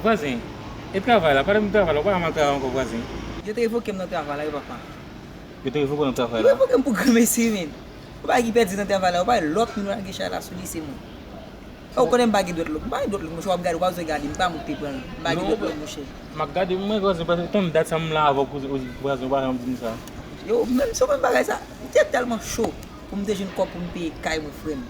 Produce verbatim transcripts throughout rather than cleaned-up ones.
Vwazen, e travay la, pale m de travay la, ou pa al travay ankò, vwazen? Yo te revoke m nan travay la, wi, papa. Yo te revoke w nan travay la? Yo revoke m pou granmesi, men. Ou pa ki pèdi nan travay la, ou pa lòt moun lage chay la sou li, se mwen. Ou konnen m pa gen dwèt long. M pa gen dwèt long, monchè, w ap gade, w pa bezwen gade, m pa moun ki te pran. M pa gen dwèt long, monchè. M ap gade, mwen, vwazen, paske tann dat sa m la avè w, vwazen, ou pa janm di m sa. Yo, menm si w konn bagay sa, m te tèlman cho pou m te jwenn kòb pou m peye kay mwen, frè m.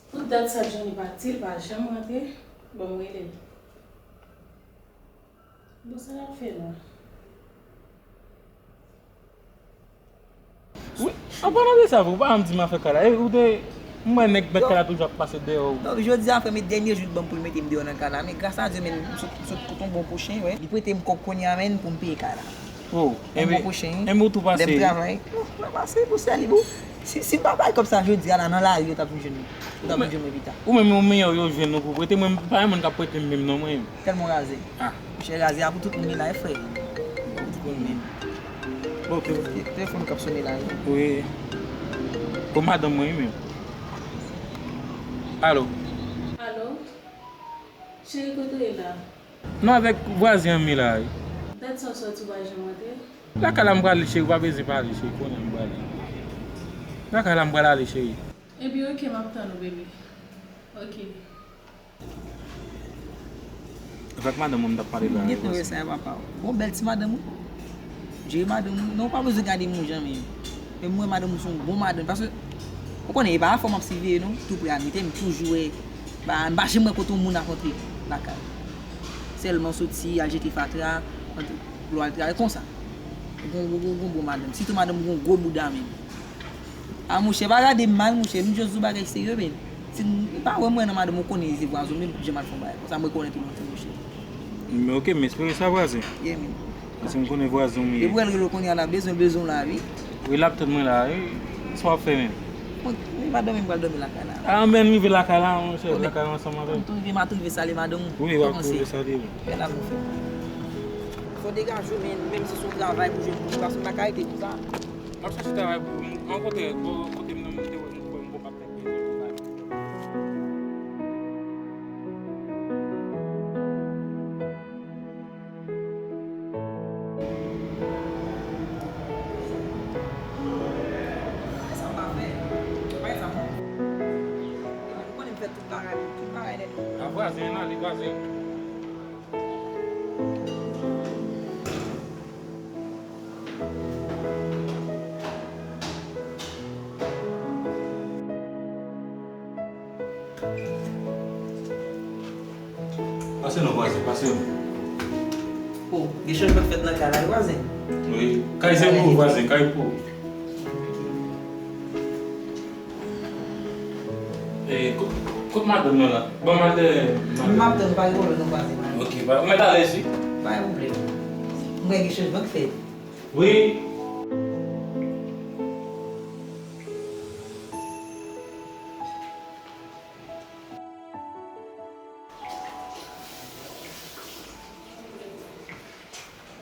Pou dat sa Johnny pati, l pa janm rantre. Bon, m rele l. Bon, sa l ap fè la? Wi, an palan de sa, vre, ou pa janm di m afè kay la. E ou te, m wè nèg mèt kay la toujou ap pase dèyè w. Donk, jodi a, frè m, e dènye jou l ban m pou l mete m deyò nan kay la. Men gras a Dye, men m sot, m sot kot yon bon pwochen, wi. Li prete m kòb kounye a, men pou m peye kay la. Oh, yon bon pwochen, wi. Enben, ou tou pase. Lè m travay. Non, mwen pase pou sèl li, bon. Si, si m pa bay kòb sa jodi a la, nan lari, yo t ap vin jwenn mwen. Yo t ap vin jwenn mwen pita. Ou menm, ou menm, yo, yo jwenn ou pou prete. Mwen, m pa yon moun k ap prete m menm, non, mwen. Tèlman raze. Ah. Monchè, raze a pou tout moun li la, e frè. Pou tout moun menm. Ok, ok. Telefòn k ap sone la, wi. Wi. Pou madanm mwen, wi, menm. Alo. Alo. Cheri, kote w ye la? Non, avèk vwazen an m ye la, wi. Dat sa w sòti, w pa janm rantre? Lakay la m prale, cheri, w pa bezwen pale, cheri, kounye a m prale. Lakay la m pral ale, cheri. Ebyen, ok, m ap tann ou, bebe. Ok. Avèk madanm mwen m t ap pale la. Gentan wè sa, papa. Bon, bèl ti madanm ou. Jere madanm ou. Non, ou pa bezwen gade moun jan, men. Men mwen, madanm ou se yon bon madanm. Paske, ou konnen, e pa afè m ap siveye, non. Tou prè a, mete m toujou wè. Ba, m pa janm wè kote yon moun ap antre lakay. Sèlman soti, al jete fatra, antre, pou al travay konsa. Ou gon, ou gon, gon bon madanm. Sitou madanm ou gon gwo bouda, men. A, monchè, pa gade m mal, monchè. M jis di w bagay serye, men. Si m pa wè mwen nan madanm ou konnen se vwazen, men jan m al fè yon bagay konsa, mwen konnen tou lontan, monchè. Men ok, m espere sa, vwazen. Yeah, men. Paske m konnen vwazen w ye. Epi w al rele w kounye a la, bezwen, bezwen w la, wi. Wi, l ap tann mwen la, wi. Sa w ap fè menm? Mwen, mwen pa dòmi, m pral dòmi lakay la. A, men rive lakay la, monchè, lakay la ansanm avè m. M tou rive, m a tou rive sale madanm ou. Wi, w ap tou rive sale, wi. Bèl ap fè. Fò degaje w, men, menm si se yon travay pou jwenn moun, paske m pa ka rete konsa. M ap chache travay pou mwen. Mwen kote, kote m nan, mwen te wè m, mwen, mwen pa fè. Sa pa fè. Pa fè sa, non. Ou konnen m fè tout bagay, tout bagay nèt. A vwazen, ale vwazen. Pase non, vwazen, pase non. O, gen chanjman k fèt nan kay la, wi, vwazen? Wi, kay se pou ou, vwazen, kay pou ou. E, kot, kot madanm nan la? Ban m al dèyè madanm. M ap tann, pa gen pwoblèm, non, vwazen. Ok, ba, ou mèt alèz, wi. Pa gen pwoblèm. M wè gen chanjman k fèt. Wi.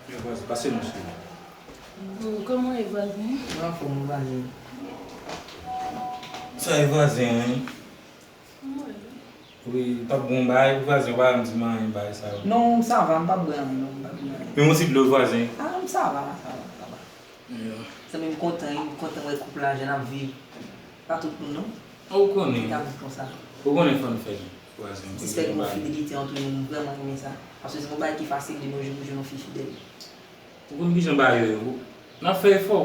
Yo, vwazen, pase non, cheri. Bon, kòman w ye, vwazen? Mwen anfòm, wi, vwazen. Sa e vwazen an, wi. Wi, t ap bon bagay, vwazen, w pa janm di m anyen bagay sa yo. Non, sa va, m p ap bwè anyen, non, m p ap bwè anyen. Men yon ti dlo, vwazen. A, sa va, sa va, sa va. Zanmi m kontan, wi, m kontan wè koup la jan n ap viv. Pa tout moun, non. Ou konnen. Ki ka viv konsa. Ou konnen fò n fè l, vwazen. Disrespè, gon fidelite ant nou, m vrèman renmen sa. Paske se yon bagay ki fasil de nos jours pou jwenn yon fi fidèl. Ou konn kijan bagay yo ye, n ap fè efò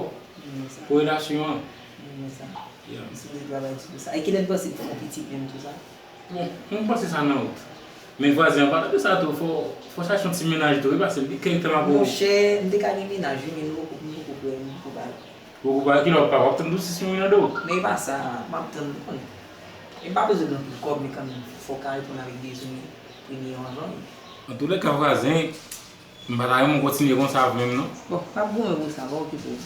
pou relasyon an. M renmen sa. M renmen sa. Yeah. M sipoze travay di pou sa. E kilè n panse pou fè yon pitit menm tou sa? Bon, mwen panse sa nan wout. Men vwazen an, pa tande sa tou, fò, fò chache yon ti mennaj tou, wi, paske li kè tèlman pou ou. Monchè, m te ka gen mennaj, wi, men nou poko, nou poko prè, nou poko pare. Poko pare, kilè w ap pare? W ap tann tou sis mwen nan do. Men e pa sa, m ap tann, ou konnen. E m pa bezwen gen anpil kòb, men kanmenm, fò w ka reponn avèk bezwen premye yo anvan, wi. Antoulèka, vwazen, m pa ta renmen w kontinye konsa avè m, non. Bon, m ap goumen pou sa, pa okipe w.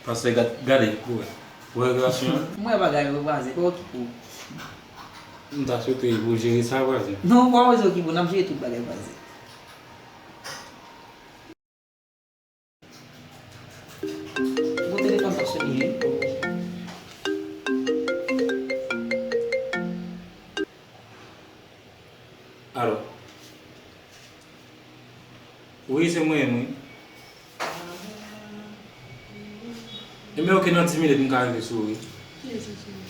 Pastè, gad, gade, ou wè. Ou wè relasyon an? M wè bagay yo, vwazen, pa okipe w. M ta swete pou w jere sa, vwazen. Non, pa bezwen okipe w, n ap jere tout bagay, vwazen. Bon, telefòn t ap sonnen, wi. Alo. Wi, se mwen menm, wi. Ebyen, oke, nan dis minit, m ka rive sou ou, wi. Kiyès ou, cheri?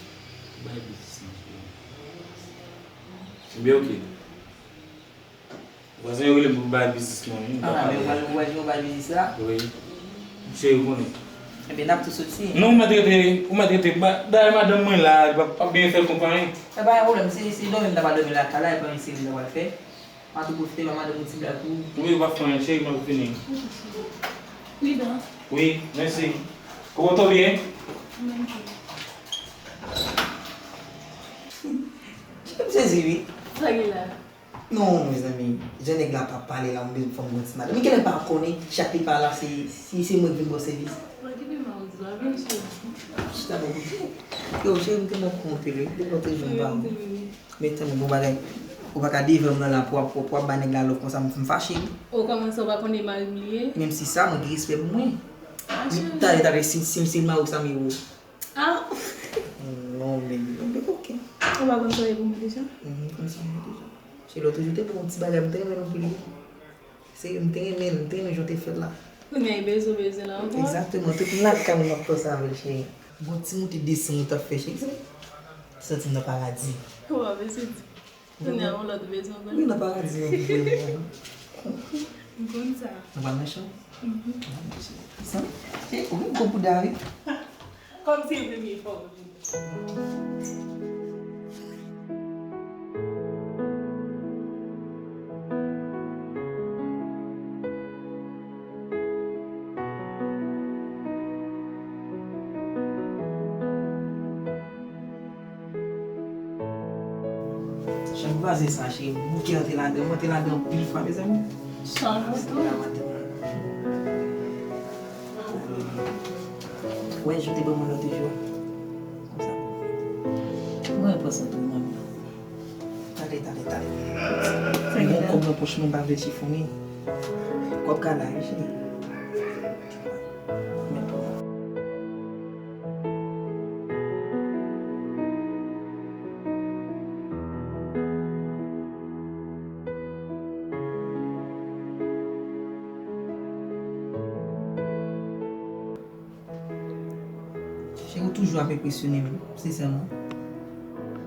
Bay biznis lan, cheri. Ebyen, oke. Vwazen yo rele m pou bay biznis mwen, wi. Ah, men ou pral, ou pral bay biznis la? Wi. Cheri, ou konnen. Ebyen, n ap tou soti. Non, ou mèt rete, ou mèt rete. Dayè, madanm mwen la, li p ap, p ap byen fè l konprann anyen. E pa gen pwoblèm, se, se dòmi m ta pral dòmi lakay la, e pa yon seri m ta pral fè. M a tou pwofite ba madanm yon ti blag pou ou. Wi, ou p ap fè anyen, cheri, m ap vini. Pridan. Wi, mèsi. Ou kontan byen? Mwen tou. M sezi, wi. Sa gen la? Non, mezanmi, jan nèg la t ap pale la, m bezwen fè m gon ti madanm. Men genlè pa konnen, chak li pa la, se, se, se mwen k vin ba w sèvis. Mwen ki pi mal di la, vin cheri. Chita bò kote. Yo, cheri, m tèlman kontan, wi, depi w te jwenn pa m. Men tande bon bagay, ou pa ka devè m nan la pou w ap, pou w ap bay nèg la love konsa, m, m fache, wi. O kòmanse, ou pa konnen mari m li ye? Menm si sa, mwen gen respè pou mwen. Ah, cheri. Talè, talè, si, si, si mari w sa, m ye ou. Ah! Non, men, men, oke. Ou pa konn sa w ye pou mwen deja? M konn sa w ye deja. Se lòt jou te pou yon ti bagay, m te renmen nou pile. Se, m te renmen, m te renmen jan w te fè l la. Kounye a, e bezwen, bezwen la ankò. Egzakteman, tout lakay mwen m ap panse avè l, cheri. Bon, ti moute desann ou t ap fè, cheri, se, santi m nan paradi. Ou pa bezwen di. Kounye a, yon lòt bezwen ankò. Wi, nan paradi an pou vrè. M konn sa. Nou pral nan chanm? Mhm. Sa, e, ou menm gwo bouda, wi. Kòmsi e premye fwa w vini. Chanm vwazen sa, cheri, m bouke antre ladan, m antre ladan anpil fwa, mezanmi. Chanm ou tou. Wè, jou te ban mwen lòt jou. Konsa. Mwen pran san tou, manmi. Tande, tande, tande. Mwen gon kòb nan pòch mwen, m pa vle chifonnen. Kòb ka la, wi, cheri. Men pou mwen. Cheri, ou toujou ap enpresyone m, sensèman.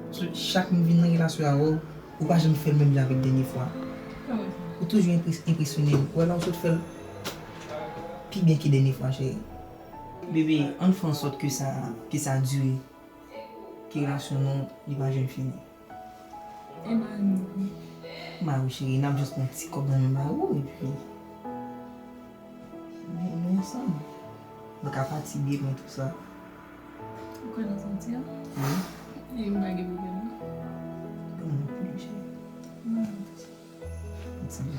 Paske chak m vin nan relasyon avè w, ou pa janm fè l menm jan avèk dènye fwa. Kòman sa? Ou toujou enpres-, enpresyone m. Ou wè la ou sot fè l pi byen ke dènye fwa, cheri. Bebe, ann fè ansòt ke sa, ke sa dire. Ke relasyon nou, li pa janm fini. E mari m? Mari w, cheri, n ap jis pran ti kòb nan men mari w, epi nou, nou ansanm. Nou ka pati byen, men tou sa. Ou kwè nan santi a? Wi. E m pa gen pwoblèm, non? Pou mwen, pou li, cheri. Mwen menm tou. Ti byen.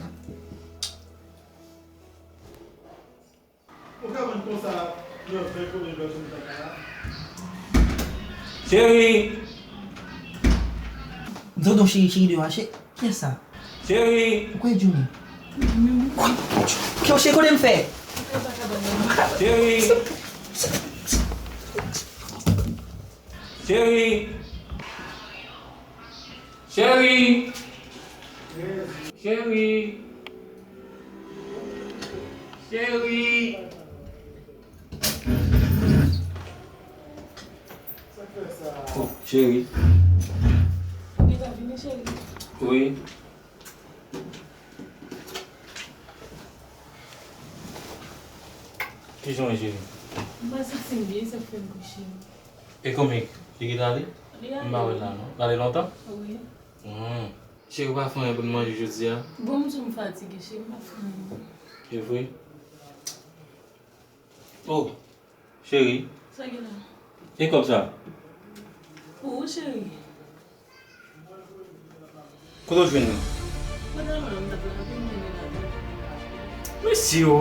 Ou ka vann konsa nan ven kote lòt moun ta ka la? Cheri! M tande yon cheri, cheri deyò a, che-, kiyès sa? Cheri! Ou kwè Johnny? Kè w cheri, kote m fè? Cheri! Cheri! Cheri! Cheri! Cheri! Oh, cheri. Ou gentan vini, cheri? Wi. Kijan w ye, cheri? M pa santi m byen, sa k fè m kouche. E kòman li gentan ale? Li ale. M pa wè l la non. L ale lontan? Wi. Hmm. Cheri, ou pa fè anyen pou n manje jodi a? Bon, m di w m fatige, cheri, m pa fè anyen. E vre? Oh, cheri. Sa gen la? E kòb sa? Pou ou, cheri. Kote w jwenn li? Pandan m t ap lave, m jwenn li la. Mesye o!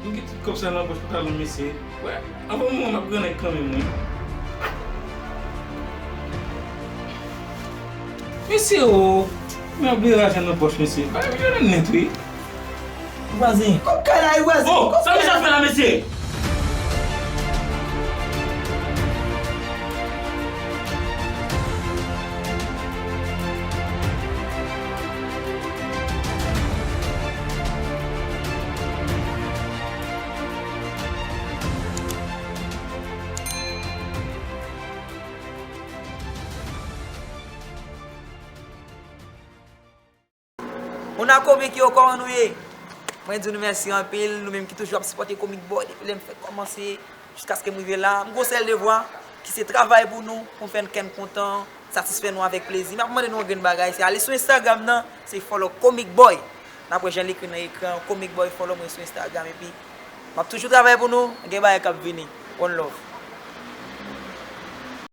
M gen tout kòb sa nan pòch pou talon mesye. Wè, anvan m mouri m ap gran nèg kanmenm wi. Mesye o, men ap bliye lajan nan pòch mesye. Bagay vyolan nèt wi. Vwazen. Kòb kay la wi vwazen. Oh, sa misye ap fè la mesye? Moun a komik yo, kòman nou ye? Mwen di nou mèsi anpil, nou menm ki toujou ap sipòte Comic Boy depi lè m fèk kòmanse jiskaske m rive la. M gon sèl devwa, ki se travay pou nou, pou n fè n kè n kontan, satisfè nou avèk plezi. M ap mande nou yon grenn bagay, se ale sou Instagram nan, se follow Comic Boy. N ap wè jan l ekri nan ekran an, Comic Boy, follow mwen sou Instagram, epi m ap toujou travay pou nou, gen bagay k ap vini. One love.